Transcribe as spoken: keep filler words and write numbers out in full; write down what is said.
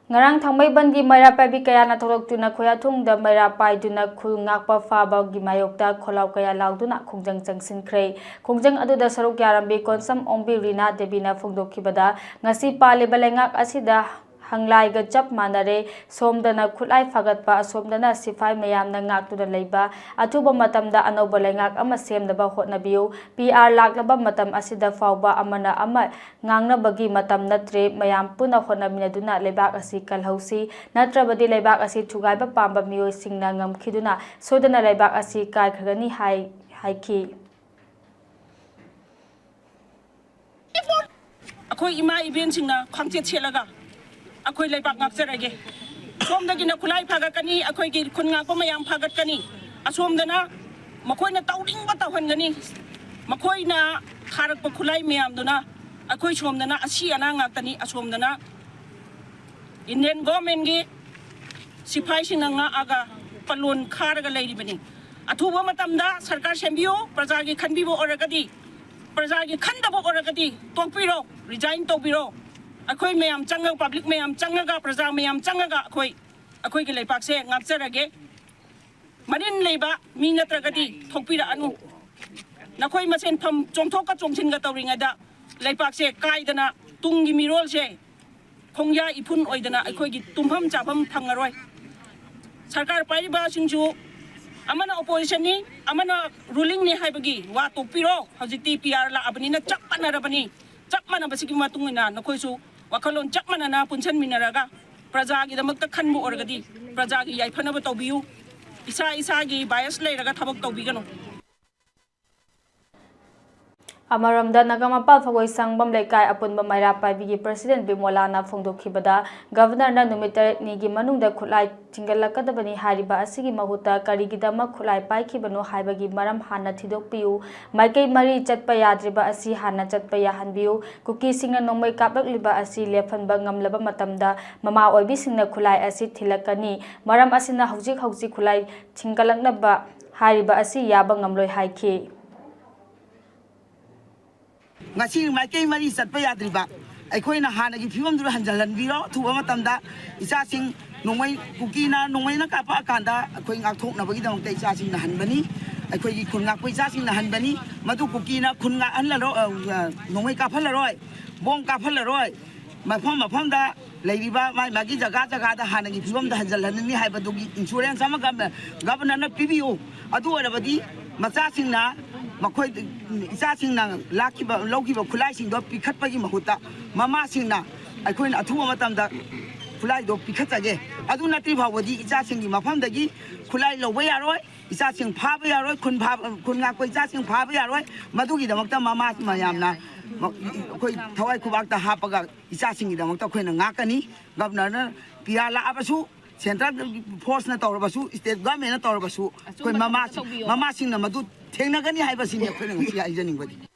ꯉꯔꯥꯡ ꯊꯥꯡꯃꯩꯕꯟꯒꯤ ꯃꯩꯔꯥ ꯄꯥꯏꯕꯤ ꯀꯌꯥꯅ ꯊꯧꯗꯣꯛꯇꯨꯅ ꯈꯨꯌꯥꯊꯣꯡꯗ ꯃꯩꯔꯥ ꯄꯥꯏꯗꯨꯅ ꯈꯨꯜ ꯉꯥꯛꯄ ꯐꯥꯕꯒꯤ ꯃꯥꯌꯣꯛꯇ ꯈꯣꯜꯂꯥꯎ ꯀꯌꯥ ꯂꯥꯎꯗꯨꯅ ꯈꯣꯡꯖꯪ ꯆꯪꯁꯤꯟꯈ꯭ꯔꯦ꯫ ꯈꯣꯡꯖꯪ ꯑꯗꯨꯗ ꯁꯔꯨꯛ ꯌꯥꯔꯝꯕꯤ ꯀꯣꯟꯁꯝ ꯑꯣꯡꯕꯤ ꯔꯤꯅꯥ ꯗꯦꯕꯤꯅ ꯐꯣꯡꯗꯣꯛꯈꯤꯕꯗ, ꯉꯁꯤ ꯄꯥꯜꯂꯤꯕ ꯂꯩꯉꯥꯛ ꯑꯁꯤꯗ ꯍꯪꯂꯥꯏꯒ ꯆꯞ ꯃꯥꯟꯅꯔꯦ꯫ ꯁꯣꯝꯗꯅ ꯈꯨꯠꯂꯥꯏ ꯐꯒꯠꯄ, ꯑꯁꯣꯝꯗꯅ ꯁꯤꯐꯥꯏ ꯃꯌꯥꯝꯅ ꯉꯥꯛꯇꯨꯅ ꯂꯩꯕ꯫ ꯑꯊꯨꯕ ꯃꯇꯝꯗ ꯑꯅꯧꯕ ꯂꯩꯉꯥꯛ ꯑꯃ ꯁꯦꯝꯅꯕ ꯍꯣꯠꯅꯕꯤꯌꯨ꯫ ꯄꯤ ꯑꯥꯔ ꯂꯥꯛꯂꯕ ꯃꯇꯝ ꯑꯁꯤꯗ ꯐꯥꯎꯕ ꯑꯃꯅ ꯑꯃ ꯉꯥꯡꯅꯕꯒꯤ ꯃꯇꯝ ꯅꯠꯇ꯭ꯔꯦ꯫ ꯃꯌꯥꯝ ꯄꯨꯟꯅ ꯍꯣꯠꯅꯃꯤꯟꯅꯗꯨꯅ ꯂꯩꯕꯥꯛ ꯑꯁꯤ ꯀꯜꯍꯧꯁꯤ꯫ ꯅꯠꯇ꯭ꯔꯕꯗꯤ ꯂꯩꯕꯥꯛ ꯑꯁꯤ ꯊꯨꯒꯥꯏꯕ ꯄꯥꯝꯕ ꯃꯤꯑꯣꯏꯁꯤꯡꯅ ꯉꯝꯈꯤꯗꯨꯅ ꯁꯣꯏꯗꯅ ꯂꯩꯕꯥꯛ ꯑꯁꯤ ꯀꯥꯏꯈ꯭ꯔꯒꯅꯤ ꯍꯥꯏ-, ꯍꯥꯏꯈꯤ꯫ ꯑꯩꯈꯣꯏ ꯏꯃꯥ ꯏꯕꯦꯟꯁꯤꯡꯅ ꯈ꯭ꯋꯥꯡꯆꯦꯠ ꯁꯦꯠꯂꯒ ꯑꯩꯈꯣꯏ ꯂꯩꯕꯥꯛ ꯉꯥꯛꯆꯔꯒꯦ꯫ ꯁꯣꯝꯗꯒꯤꯅ ꯈꯨꯠꯂꯥꯏ ꯐꯥꯒꯠꯀꯅꯤ, ꯑꯩꯈꯣꯏꯒꯤ ꯈꯨꯟ ꯉꯥꯛꯄ ꯃꯌꯥꯝ ꯐꯥꯒꯠꯀꯅꯤ꯫ ꯑꯁꯣꯝꯗꯅ ꯃꯈꯣꯏꯅ ꯇꯧꯅꯤꯡꯕ ꯇꯧꯍꯟꯒꯅꯤ꯫ ꯃꯈꯣꯏꯅ ꯊꯥꯔꯛꯄ ꯈꯨꯠꯂꯥꯏ ꯃꯌꯥꯝꯗꯨꯅ ꯑꯩꯈꯣꯏ ꯁꯣꯝꯗꯅ ꯑꯁꯤ ꯑꯅꯥ ꯉꯥꯛꯇꯅꯤ, ꯑꯁꯣꯝꯗꯅ ꯏꯟꯗꯤꯌꯟ ꯒꯣꯔꯃꯦꯟꯒꯤ ꯁꯤꯐꯥꯏꯁꯤꯡꯅ ꯉꯥꯛꯑꯒ ꯄꯜꯂꯣꯟ ꯈꯥꯔꯒ ꯂꯩꯔꯤꯕꯅꯤ꯫ ꯑꯊꯨꯕ ꯃꯇꯝꯗ ꯁꯔꯀꯥꯔ ꯁꯦꯝꯕꯤꯌꯨ꯫ ꯄ꯭ꯔꯖꯥꯒꯤ ꯈꯟꯕꯤꯕ ꯑꯣꯏꯔꯒꯗꯤ, ꯄ꯭ꯔꯖꯥꯒꯤ ꯈꯟꯗꯕ ꯑꯣꯏꯔꯒꯗꯤ ꯇꯣꯛꯄꯤꯔꯣ, ꯔꯤꯖꯥꯏꯟ ꯇꯧꯕꯤꯔꯣ꯫ ꯑꯩꯈꯣꯏ ꯃꯌꯥꯝ ꯆꯪꯉꯒ, ꯄꯕ꯭ꯂꯤꯛ ꯃꯌꯥꯝ ꯆꯪꯉꯒ, ꯄ꯭ꯔꯖꯥ ꯃꯌꯥꯝ ꯆꯪꯉꯒ ꯑꯩꯈꯣꯏ, ꯑꯩꯈꯣꯏꯒꯤ ꯂꯩꯄꯥꯛꯁꯦ ꯉꯥꯛꯆꯔꯒꯦ꯫ ꯃꯔꯤꯟ ꯂꯩꯕ ꯃꯤ ꯅꯠꯇ꯭ꯔꯒꯗꯤ ꯊꯣꯛꯄꯤꯔꯛꯑꯅꯨ꯫ ꯅꯈꯣꯏ ꯃꯁꯦꯟ ꯐꯝ ꯆꯣꯡꯊꯣꯛꯀ ꯆꯣꯡꯁꯤꯟꯒ ꯇꯧꯔꯤꯉꯩꯗ ꯂꯩꯄꯥꯛꯁꯦ ꯀꯥꯏꯗꯅ ꯇꯨꯡꯒꯤ ꯃꯤꯔꯣꯜꯁꯦ ꯈꯣꯡꯌꯥ ꯏꯐꯨꯟ ꯑꯣꯏꯗꯅ ꯑꯩꯈꯣꯏꯒꯤ ꯇꯨꯝꯐꯝ ꯆꯥꯐꯝ ꯐꯪꯉꯔꯣꯏ꯫ ꯁꯔꯀꯥꯔ ꯄꯥꯏꯔꯤꯕꯁꯤꯡꯁꯨ ꯑꯃꯅ ꯑꯣꯄꯣꯖꯤꯁꯟꯅꯤ, ꯑꯃꯅ ꯔꯨꯂꯤꯡꯅꯤ ꯍꯥꯏꯕꯒꯤ ꯋꯥ ꯇꯣꯛꯄꯤꯔꯣ꯫ ꯍꯧꯖꯤꯛꯇꯤ ꯄꯤ ꯑꯥꯔ ꯂꯥꯛꯑꯕꯅꯤꯅ ꯆꯞ ꯃꯥꯟꯅꯔꯕꯅꯤ꯫ ꯆꯞ ꯃꯥꯟꯅꯕꯁꯤꯒꯤ ꯃꯇꯨꯡ ꯏꯟꯅ ꯅꯈꯣꯏꯁꯨ ꯋꯥꯈꯜꯂꯣꯟ ꯆꯞ ꯃꯥꯟꯅꯅ ꯄꯨꯟꯁꯤꯟꯃꯤꯟꯅꯔꯒ ꯄ꯭ꯔꯖꯥꯒꯤꯗꯃꯛꯇ ꯈꯟꯕ ꯑꯣꯏꯔꯒꯗꯤ ꯄ꯭ꯔꯖꯥꯒꯤ ꯌꯥꯏꯐꯅꯕ ꯇꯧꯕꯤꯌꯨ꯫ ꯏꯁꯥ ꯏꯁꯥꯒꯤ ꯕꯥꯏꯁ ꯂꯩꯔꯒ ꯊꯕꯛ ꯇꯧꯕꯤꯒꯅꯨ꯫ ꯑꯃꯔꯣꯝꯗ ꯅꯒꯥꯃꯄꯥꯜ ꯐꯒꯣꯏ ꯁꯪꯕꯝ ꯂꯩꯀꯥꯏ ꯑꯄꯨꯟꯕ ꯃꯩꯔꯥ ꯄꯥꯏꯕꯤꯒꯤ ꯄ꯭ꯔꯁꯤꯗꯦꯟ ꯕꯤꯃꯣꯂꯥꯅ ꯐꯣꯡꯗꯣꯛꯈꯤꯕꯗ, ꯒꯕꯔꯅꯔꯅ ꯅꯨꯃꯤꯠ ꯇꯔꯦꯠꯅꯤꯒꯤ ꯃꯅꯨꯡꯗ ꯈꯨꯠꯂꯥꯏ ꯊꯤꯡꯒꯠꯂꯛꯀꯗꯕꯅꯤ ꯍꯥꯏꯔꯤꯕ ꯑꯁꯤꯒꯤ ꯃꯍꯨꯠꯇ ꯀꯔꯤꯒꯤꯗꯃꯛ ꯈꯨꯠꯂꯥꯏ ꯄꯥꯏꯈꯤꯕꯅꯣ ꯍꯥꯏꯕꯒꯤ ꯃꯔꯝ ꯍꯥꯟꯅ ꯊꯤꯗꯣꯛꯄꯤꯌꯨ꯫ ꯃꯥꯏꯀꯩ ꯃꯔꯤ ꯆꯠꯄ ꯌꯥꯗ꯭ꯔꯤꯕ ꯑꯁꯤ ꯍꯥꯟꯅ ꯆꯠꯄ ꯌꯥꯍꯟꯕꯤꯌꯨ꯫ ꯀꯨꯀꯤꯁꯤꯡꯅ ꯅꯣꯡꯃꯩ ꯀꯥꯞꯂꯛꯂꯤꯕ ꯑꯁꯤ ꯂꯦꯞꯍꯟꯕ ꯉꯝꯂꯕ ꯃꯇꯝꯗ ꯃꯃꯥ ꯑꯣꯏꯕꯤꯁꯤꯡꯅ ꯈꯨꯠꯂꯥꯏ ꯑꯁꯤ ꯊꯤꯜꯂꯛꯀꯅꯤ꯫ ꯃꯔꯝ ꯑꯁꯤꯅ ꯍꯧꯖꯤꯛ ꯍꯧꯖꯤꯛ ꯈꯨꯠꯂꯥꯏ ꯊꯤꯡꯒꯠꯂꯛꯅꯕ ꯍꯥꯏꯔꯤꯕ ꯑꯁꯤ ꯌꯥꯕ ꯉꯝꯂꯣꯏ ꯍꯥꯏꯈꯤ꯫ ꯉꯁꯤ ꯃꯥꯏꯀꯩ ꯃꯔꯤ ꯆꯠꯄ ꯌꯥꯗ꯭ꯔꯤꯕ ꯑꯩꯈꯣꯏꯅ ꯍꯥꯟꯅꯒꯤ ꯐꯤꯕꯝꯗꯨꯗ ꯍꯟꯖꯤꯜꯍꯟꯕꯤꯔꯣ꯫ ꯑꯊꯨꯕ ꯃꯇꯝꯗ ꯏꯆꯥꯁꯤꯡ ꯅꯣꯡꯃꯩ, ꯀꯨꯀꯤꯅ ꯅꯣꯡꯃꯩꯅ ꯀꯥꯞꯄꯛꯑꯀꯥꯟꯗ ꯑꯩꯈꯣꯏ ꯉꯥꯛꯊꯣꯛꯅꯕꯒꯤꯗꯃꯛꯇ ꯏꯆꯥꯁꯤꯡꯅ ꯍꯟꯕꯅꯤ꯫ ꯑꯩꯈꯣꯏꯒꯤ ꯈꯨꯟ ꯉꯥꯛꯄ ꯏꯆꯥꯁꯤꯡꯅ ꯍꯟꯕꯅꯤ꯫ ꯃꯗꯨ ꯀꯨꯀꯤꯅ ꯈꯨꯟ ꯉꯥꯛꯍꯜꯂꯔꯣꯏ, ꯑ, ꯑ, ꯅꯣꯡꯃꯩ ꯀꯥꯞꯍꯜꯂꯔꯣꯏ, ꯕꯣꯝ ꯀꯥꯞꯍꯜꯂꯔꯣꯏ꯫ ꯃꯐꯝ ꯃꯐꯝꯗ ꯂꯩꯔꯤꯕ ꯃꯥꯒꯤ ꯃꯥꯒꯤ ꯖꯒꯥ ꯖꯒꯥꯗ ꯍꯥꯟꯅꯒꯤ ꯐꯤꯕꯝꯗ ꯍꯟꯖꯤꯜꯍꯟꯅꯤ ꯍꯥꯏꯕꯗꯨꯒꯤ insurance ꯑꯃ ꯒꯚ-, ꯒꯚꯔꯅꯔꯅ ꯄꯤꯕꯤꯌꯨ꯫ ꯑꯗꯨ ꯑꯣꯏꯔꯕꯗꯤ ꯃꯆꯥꯁꯤꯡꯅ, ꯃꯈꯣꯏ, ꯏꯆꯥꯁꯤꯡꯅ ꯂꯥꯛꯈꯤꯕ, ꯂꯧꯈꯤꯕ ꯈꯨꯠꯂꯥꯏꯁꯤꯡꯗꯣ ꯄꯤꯈꯠꯄꯒꯤ ꯃꯍꯨꯠꯇ ꯃꯃꯥꯁꯤꯡꯅ ꯑꯩꯈꯣꯏꯅ ꯑꯊꯨꯕ ꯃꯇꯝꯗ ꯈꯨꯠꯂꯥꯏꯗꯣ ꯄꯤꯈꯠꯆꯒꯦ꯫ ꯑꯗꯨ ꯅꯠꯇ꯭ꯔꯤ ꯐꯥꯎꯕꯗꯤ ꯏꯆꯥꯁꯤꯡꯒꯤ ꯃꯐꯝꯗꯒꯤ ꯈꯨꯠꯂꯥꯏ ꯂꯧꯕ ꯌꯥꯔꯣꯏ, ꯏꯆꯥꯁꯤꯡ ꯐꯥꯕ ꯌꯥꯔꯣꯏ, ꯈꯨꯟ ꯐꯥꯕ, ꯈꯨꯟ ꯉꯥꯛꯄ ꯏꯆꯥꯁꯤꯡ ꯐꯥꯕ ꯌꯥꯔꯣꯏ꯫ ꯃꯗꯨꯒꯤꯗꯃꯛꯇ ꯃꯃꯥ ꯃꯌꯥꯝꯅ ꯑꯩꯈꯣꯏ ꯊꯋꯥꯏ ꯈꯨꯕꯥꯛꯇ ꯍꯥꯞꯄꯒ ꯏꯆꯥꯁꯤꯡꯒꯤꯗꯃꯛꯇ ꯑꯩꯈꯣꯏꯅ ꯉꯥꯛꯀꯅꯤ꯫ ꯒꯚꯔꯅꯔꯅ ꯄꯤꯌꯥ ꯂꯥꯛꯑꯕꯁꯨ, central forceꯅ ꯇꯧꯔꯕꯁꯨ, state governmentꯅ ꯇꯧꯔꯕꯁꯨ, ꯑꯩꯈꯣꯏ ꯑꯆꯨꯝꯕ ꯃꯃꯥ-, ꯊꯕꯛꯇ ꯇꯧꯕꯤꯌꯣ꯫ ꯃꯃꯥꯁꯤꯡꯅ ꯃꯗꯨ ꯊꯦꯡꯅꯒꯅꯤ ꯍꯥꯏꯕꯁꯤꯅꯤ ꯑꯩꯈꯣꯏꯅ ꯉꯁꯤ ꯍꯥꯏꯖꯅꯤꯡꯕꯗꯤ꯫